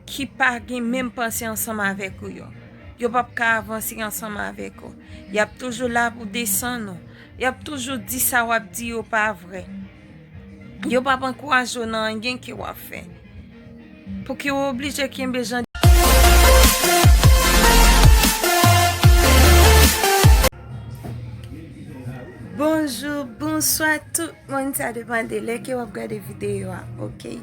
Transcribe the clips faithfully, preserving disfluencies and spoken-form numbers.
ki pa gen menm panse ansanm avèk ou yo. Yo p ap ka avanse ansanm avèk ou. Y ap toujou la pou desann ou. Y ap toujou di sa w ap di yo pa vrè. Yo p ap ankouraje w nan anyen ke w ap fè. Pouki w oblije kenbe jan Bonjou, bonswa tout moun, sa depann de lè ke w ap gade videyo a, oke?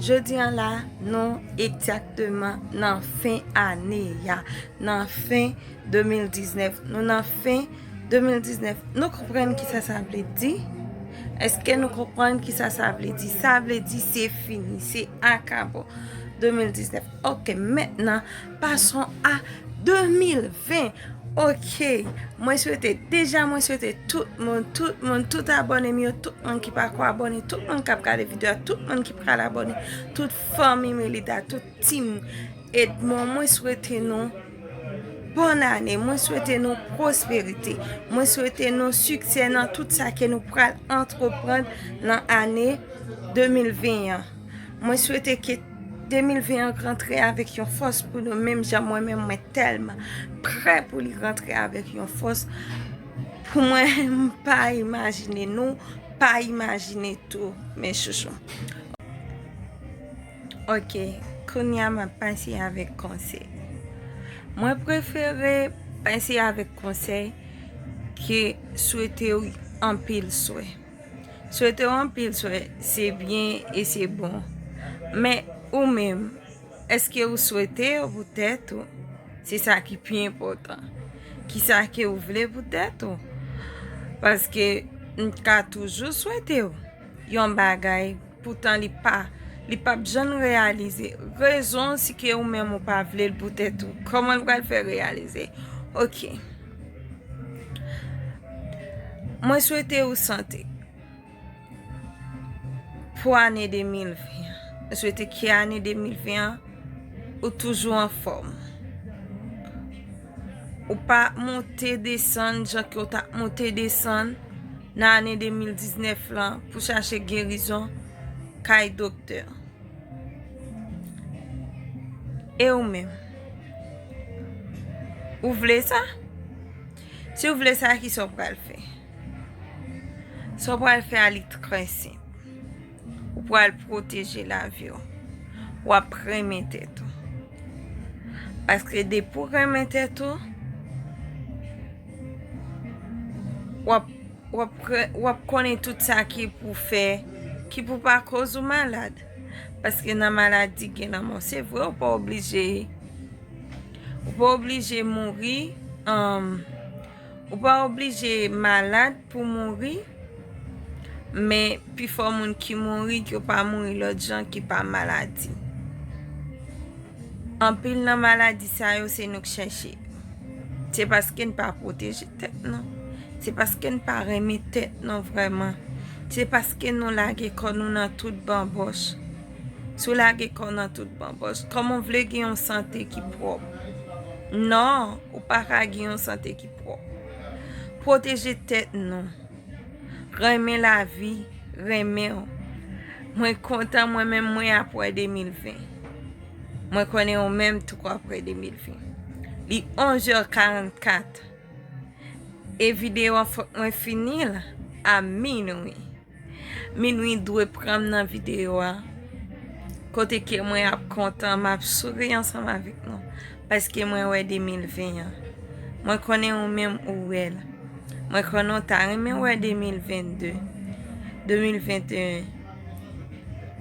Jodi an la, nou egzakteman nan fen ane a, nan fen de mil diznèf. Nou nan fen de mil diznèf. Nou konprann kisa sa vle di? Èske nou konprann kisa sa vle di? Sa vle di se fini, se akabo. De mil diznèf. Oke, mentnan, passons à de mil ven. Oke, mwen swete, deja mwen swete tout moun, tout moun, tout abòne m yo, tout moun ki pako abòne, tout moun k ap gade videyo a, tout moun ki pral abòne, tout fanmi Melida, tout team Edmond, mwen swete nou bòn ane, mwen swete nou pwosperite, mwen swete nou siksè nan tout sa ke nou pral antreprann nan ane de mil ven an. Mwen swete ke de mil ven an rantre avèk yon fòs pou nou, menm jan mwen menm, mwen tèlman prè pou li rantre avèk yon fòs pou mwen, m pa imajine, nou pa imajine tou, mes chouchous. Oke, kounye a m ap pase avèk konsèy. Mwen prefere pase avèk konsèy ke swete w anpil swè. Swete w anpil swè, se byen e se bon. Men ou menm, èske ou swete yo pou tèt ou? Se sa ki pi enpòtan. Kisa ke ou vle pou tèt ou? Paske m ka toujou swete w yon bagay, poutan li pa, li p ap janm reyalize. Rezon se ke ou menm ou pa vle l pou tèt ou. Kòman l pral fè reyalize? Oke. Mwen swete ou sante pou ane de mil ven an. Mwen swete ke ane de mil ven an, ou toujou anfòm. Ou pa monte desann jan ke w t ap monte desann nan ane de mil diznèf lan pou chache gerizon kay doktè. E ou menm? Ou vle sa? Si w vle sa, kisa w pral fè? Sa w pral fè a, li trè senp. Ou pral pwoteje lavi w. W ap renmen tèt ou. Paske depi w renmen tèt ou, w ap, w ap, w ap konnen tout sa ki pou fè, ki pou pa koz ou malad. Paske nan maladi gen lanmò. Se vre, ou pa oblije, ou pa oblije mouri, um, ou pa oblije malad pou mouri, men pifò moun ki mouri, yo pa mouri lòt jan ki pa maladi. Anpil nan maladi sa yo, se nou k chèche. Se paske n pa pwoteje tèt nou. Se paske n pa renmen tèt nou vrèman. Se paske nou lage kò nou nan tout banbòch. Si w lage kò w nan tout banbòch, kòman w vle gen yon sante ki pwòp? Non, ou pa ka gen yon sante ki pwòp. Pwoteje tèt nou. Renmen lavi, renmen w. Mwen kontan mwen menm mwen ap wè de mil ven. Mwen konnen ou menm tou w ap wè de mil ven. Li onz è karannkat. E videyo an fòk mwen fini l a minwi. Minwi dwe pran m nan videyo a. Kote ke mwen ap kontan, m ap souri ansanm avèk nou. Paske mwen wè de mil ven an. Mwen konnen ou menm ou wè l. Mwen konnen w ta renmen wè de mil venn de, de mil venteyen.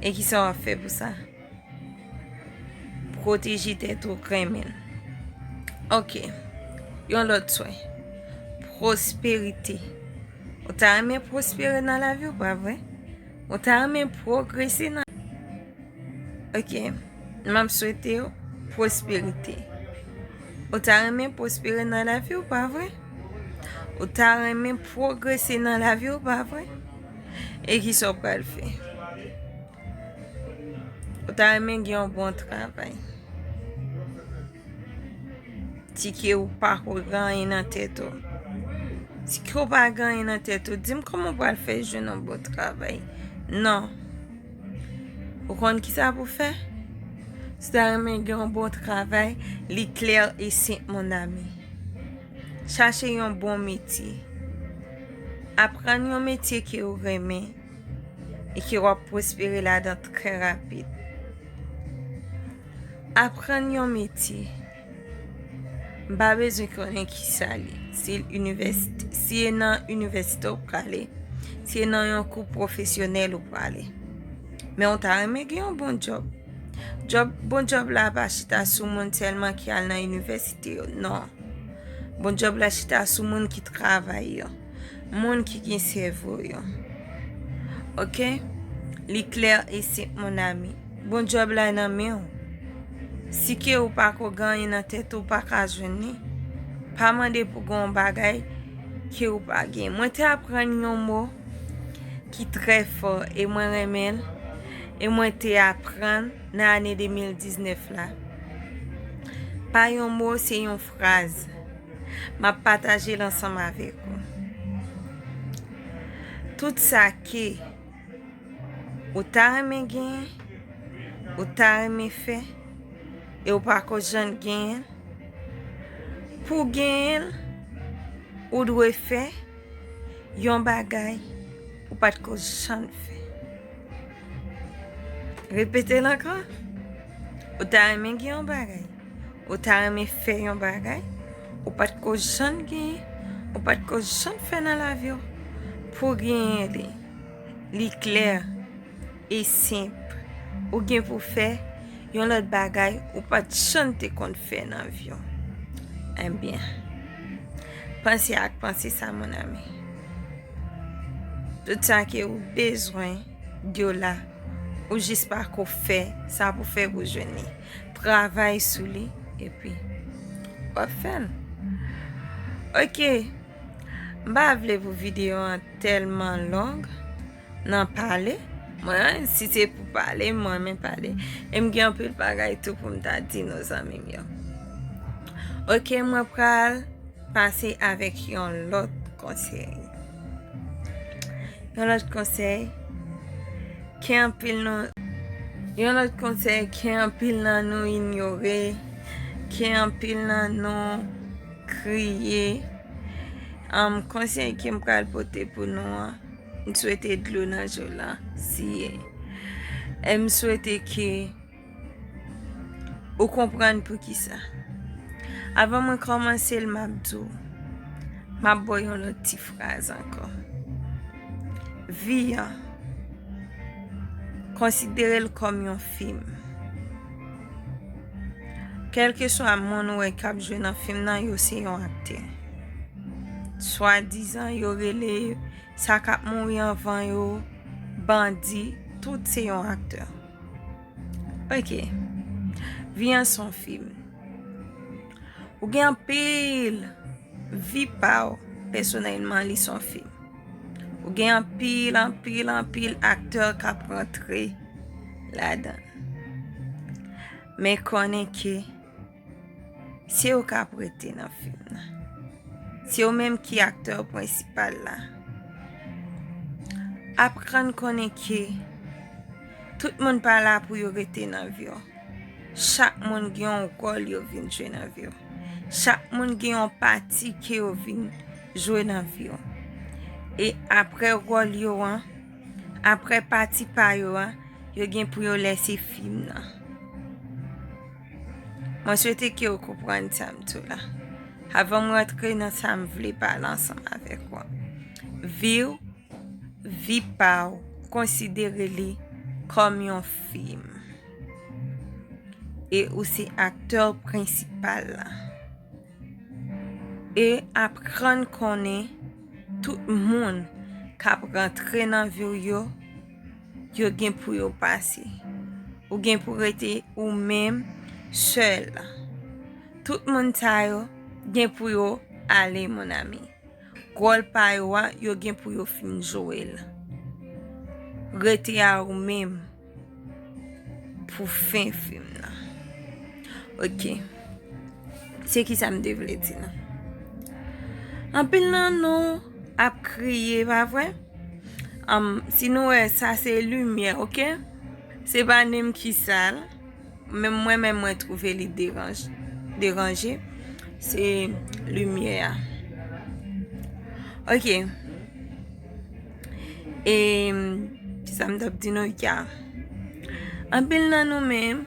E kisa w ap fè pou sa? Pwoteje tèt ou, renmen l. Oke. Yon lòt swè. Pwosperite. Ou ta renmen pwospere nan lavi w, pa vre? Ou ta renmen pwogrese nan Oke, m ap swete w pwosperite. Ou ta renmen pwospere nan lavi w, pa vre? Ou ta renmen pwogrese nan lavi w, pa vre? E kisa w pral fè? Ou ta renmen gen yon bon travay. Si ke ou pa ko gen anyen nan tèt ou. Si ke ou pa gen anyen nan tèt ou, di m kòman ou pral fè jwenn yon bon travay. Non. Ou konn kisa pou fè? Si w ta renmen gen yon bon travay, li klè e senp, mon ami. Chache yon bon metye. Aprann yon metye ke w renmen e ke w ap pwospere ladan trè rapid. Aprann yon metye. M pa bezwen konnen ki sa l ye. Si l inivèsite, si e nan inivèsite w prale, si e nan yon kou pwofesyonèl ou prale. Men w ta renmen gen yon bon djòb. Djòb, bon djòb la pa chita sou moun sèlman ki al nan inivèsite yo. Non. Bon djòb la chita sou moun ki travay yo. Moun ki gen sèvo yo. Oke? Li klè e senp, mon ami. Bon djòb la nan men w. Si ke ou pa ko gen anyen nan tèt ou, ou pa ka jwenn li, pa mande pou gen yon bagay ke ou pa gen. Mwen te aprann yon mo ki trè fò e mwen renmen l, e mwen te aprann nan ane de mil diznèf la. Pa yon mo, se yon fraz. M ap pataje l ansanm avèk ou. Tout sa ke ou ta renmen genyen, ou ta renmen fè, e ou pa ko janm genyen l, pou w genyen l, ou dwe fè yon bagay ou pa t ko janm fè. Repete l ankò. Ou ta renmen gen yon bagay. Ou ta renmen fè yon bagay. Ou pa t ko janm genyen. Ou pa t ko janm fè nan lavi w. Pou w genyen li. Li klè e senp. Ou gen pou fè yon lòt bagay ou pa t janm te konn fè nan vi w. Ebyen, panse ak panse sa, mon ami. Tout sa ke ou bezwen, yo la. Ou jis pa ko fè sa pou fè pou jwenn li. Travay sou li, epi w ap fè l. Oke. M pa vle pou videyo an tèlman long nan pale. Mwen, si se pou pale, mwen renmen pale. E m gen anpil bagay tou pou m ta di nou, zanmi m yo. Oke, mwen pral pase avèk yon lòt konsèy. Yon lòt konsèy ke anpil nan, yon lòt konsèy ke anpil nan nou inyore, ke anpil nan nou kriye. Am, konsèy ke m pral pote pou nou an, m swete dlo nan je w la siye. E m swete ke ou konprann poukisa. Avan mwen kòmanse l, m ap di w, m ap ba w yon lòt ti fraz ankò. Vi an, konsidere l kòm yon fim. Kèlkeswa moun ou wè k ap jwe nan fim nan, yo se yon aktè. Swadizan yo rele sa k ap mouri anvan yo, bandi, tout se yon aktè. Oke. Vi an se yon fim. Ou gen anpil vi pa w, pèsonèlman, li se yon fim. Ou gen anpil, anpil, anpil aktè k ap rantre ladan l. Men konnen ke se ou k ap rete nan fim nan. Se ou menm ki aktè prensipal la. Aprann konnen ke tout moun pa la pou yo rete nan vi w. Chak moun gen yon wòl yo vin jwe nan vi w. Chak moun gen yon pati ke yo vin jwe nan vi w. E apre wòl yo an, apre pati pa yo an, yo gen pou yo lèse fim nan. Mwen swete ke w konprann sa m di w la. Avan m rantre nan sa m vle pale ansanm avèk ou. Vi w, vi pa w, konsidere li kòm yon fim. E ou se aktè prensipal la. E aprann konnen tout moun k ap rantre nan vi w yo, yo gen pou yo pase. Ou gen pou rete ou menm sèl. Tout moun sa yo gen pou yo ale, mon ami. Wòl pa yo a, yo gen pou yo fin jwe l. Rete a ou menm pou fen fim nan. Oke. Se ki sa m te vle di nan. Anpil nan nou ap kriye, pa vre? Am, si nou wè, sa se limyè, oke? Se pa nenm ki sal. Menm mwen menm mwen twouve li deranje, deranje, se limyè a. Ok. E kisa m t ap di nou ya? Anpil nan nou menm,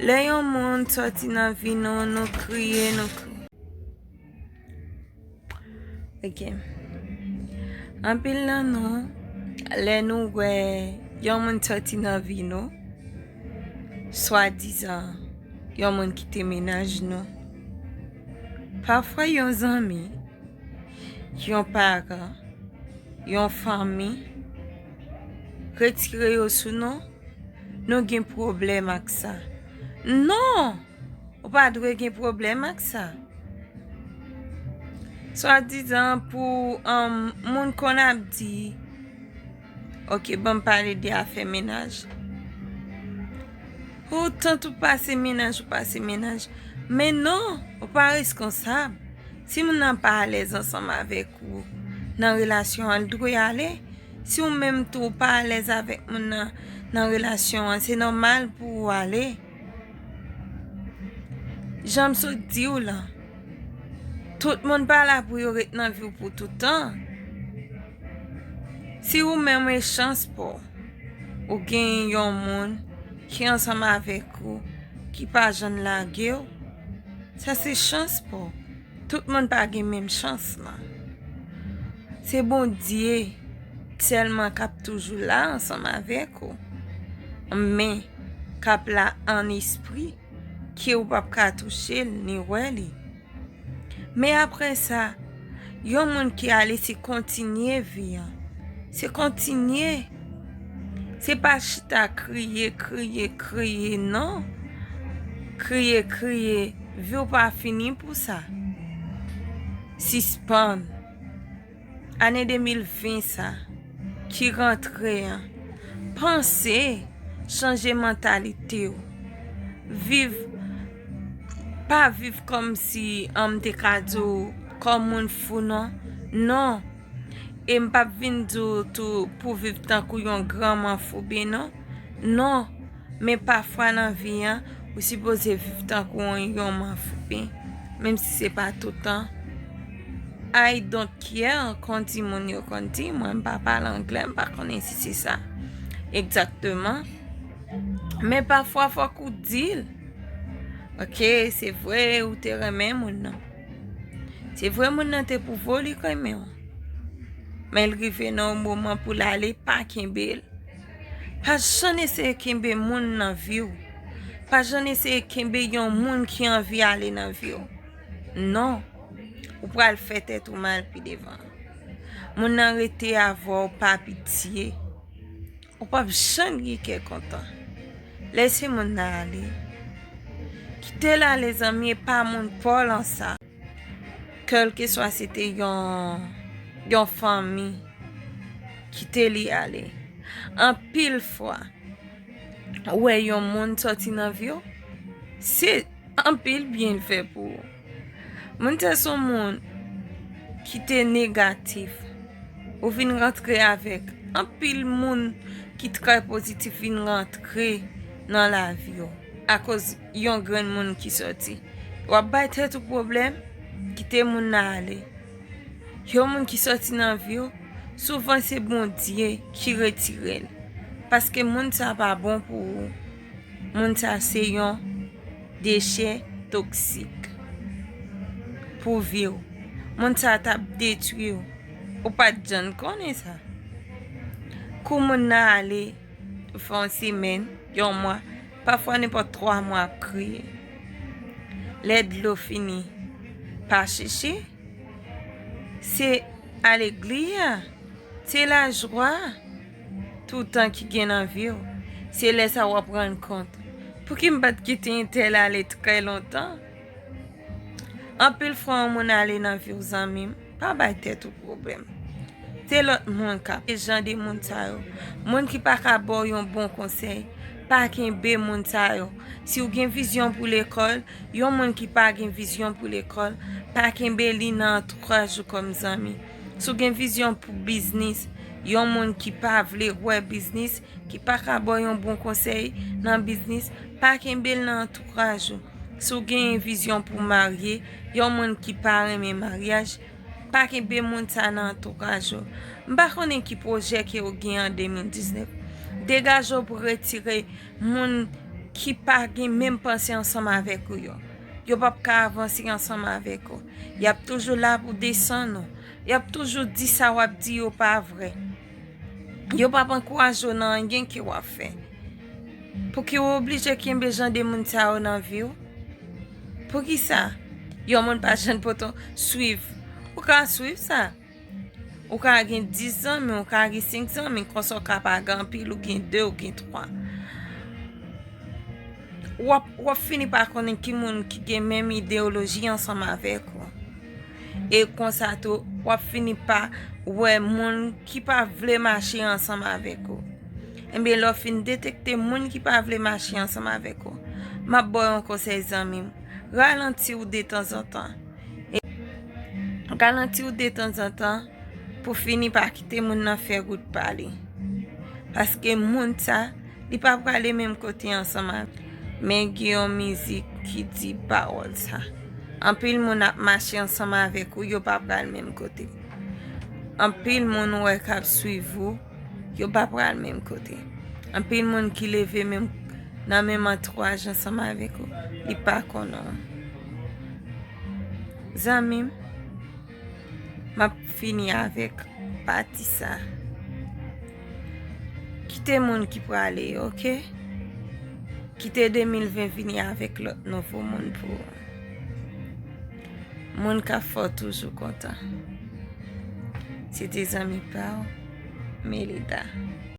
lè yon moun sòti nan vi nou, nou kriye, nou kriye. Ok. Anpil nan nou, lè nou wè yon moun sòti nan vi nou, swadizan yon moun kite mennaj nou, pafwa yon zanmi, yon paran, yon fanmi retire yo sou nou, nou gen pwoblèm ak sa. Non! Ou pa dwe gen pwoblèm ak sa. Swadizan pou um, moun konn ap di, ok, ban m pale de afè mennaj. Ou tant ou pase mennaj, ou pase mennaj. Men non, ou pa reskonsab. Si moun nan pa alèz ansanm avèk ou nan relasyon an, l dwe ale. Si ou menm tou ou pa alèz avèk moun nan nan relasyon an, se nòmal pou ou ale. Jan m sot di w lan, tout moun pa la pou yo ret nan vi w pou toutan. Si ou menm e chans pa w, ou gen yon moun ki ansanm avèk ou, ki pa janm lage w, sa se chans pa w. Tout moun pa gen menm chans lan. Se Bondye sèlman k ap toujou la ansanm avèk ou, men k ap la an espri, ke ou p ap ka touche l ni wè li. Men apre sa, yon moun ki ale, se kontinye vi an. Se kontinye. Se pa chita kriye, kriye, kriye, non. Kriye, kriye, vi w pa fini pou sa. Sispann. Ane de mil ven sa ki rantre an, panse, chanje mantalite w. Viv, pa viv kòmsi an m te ka di w kòm moun fou, non. Non. E m p ap vin di w tou pou viv tankou yon granman foube, non. Non. Men pafwa nan vi an, ou sipoze viv tankou yon, yon manfouben, menm si se pa toutan. I don't care, konn di moun yo konn di, mwen m pa pale anglè, m pa konnen si se sa egzakteman. Men pafwa fòk ou di l. Ok, se vre ou te renmen moun nan. Se vre moun nan te pwouve w li renmen w. Men l rive nan yon moman pou l ale, pa kenbe l. Pa janm eseye kenbe moun nan vi w. Pa janm eseye kenbe yon moun ki anvi ale nan vi w. Non. Ou pral fè tèt ou mal pi devan. Moun nan rete avè w pa pitye. Ou p ap janm gen kè kontan. Lese moun nan ale. Kite l ale, zanmi, e pa moun pa w lan sa. Kèlkeswa se te yon, yon fanmi, kite li ale. Anpil fwa, ou wè yon moun sòti nan vi w, se anpil byen l fè pou ou. Moun sa se yon moun ki te negatif. Ou vin rantre avèk anpil moun ki trè pozitif vin rantre nan lavi w akoz yon grenn moun ki sòti. W ap bay tèt ou pwoblèm, kite moun nan ale. Yon moun ki sòti nan vi w, souvan se Bondye ki retire l. Paske moun sa pa bon pou ou. Moun sa se yon dechè toksik pou vi w. Moun sa t ap detwi w. Ou pa t janm konnen sa. Kou moun nan ale, fè yon semèn, yon mwa, pafwa nenpòt twa mwa ap kriye. Lè dlo fini, pa chèche. Se alegria, se lajwa toutan ki gen nan vi w. Se lè sa w ap rann kont. Pouki m pa t kite entèl ale trè lontan? Anpil fwa yon moun ale nan vi w, zanmi m, pa bay tèt ou pwoblèm. Se lòt moun k ap, se jan de moun sa yo. Moun ki pa ka ba w yon bon konsèy, pa kenbe moun sa yo. Si w gen vizyon pou lekòl, yon moun ki pa gen vizyon pou lekòl, pa kenbe li nan antouraj ou kòm zanmi. Si w gen vizyon pou biznis, Yon moun ki pa vle wè biznis, ki pa ka ba w yon bon konsèy nan biznis, pa kenbe l nan antouraj ou. Si w gen vizyon pou w marye, yon moun ki pa renmen maryaj, pa kenbe moun sa nan antouraj ou. M pa konnen ki pwojè ke w gen an de mil diznèf. Degaje w pou retire moun ki pa gen menm panse ansanm avèk ou yo. Yo p ap ka avanse ansanm avèk ou. Y ap toujou la pou desann ou. Y ap toujou di sa w ap di yo pa vrè. Yo p ap ankouraje w nan anyen ke w ap fè. Pouki w oblije kenbe jan de moun sa yo nan vi w? Poukisa? Yon moun pa janm pote w swiv. Ou ka swiv sa. Ou ka gen dis zanmi, ou ka gen senk zanmi, konsa w ka pa gen anpil, ou gen de, ou gen twa. W ap, w ap fini pa konnen ki moun ki gen menm ideyoloji ansanm avèk ou. E konsa tou, w ap fini pa wè moun ki pa vle mache ansanm avèk ou. Ebyen, lè w fin detekte moun ki pa vle mache ansanm avèk ou, m ap ba w yon konsèy, zanmi m. Ralanti w detanzantan. E ralanti w detanzantan pou fini pa kite moun nan fè wout pa li. Paske moun sa, li pa prale menm kote ansanm avèk. Men gen yon mizik ki di pawòl sa. Anpil moun ap mache ansanm avèk ou, yo pa pral menm kote. Anpil moun ou wè k ap swiv ou, yo pa pral menm kote. Anpil moun ki leve menm, nan menm antouraj ansanm avèk ou, li pa konnen w. Zanmi m, m ap fini avèk pati sa. Kite moun ki prale yo, oke? Kite de mil ven vini avèk lòt nouvo moun pou ou. Moun k ap fè w toujou kontan. Se te zanmi pa w, Melida.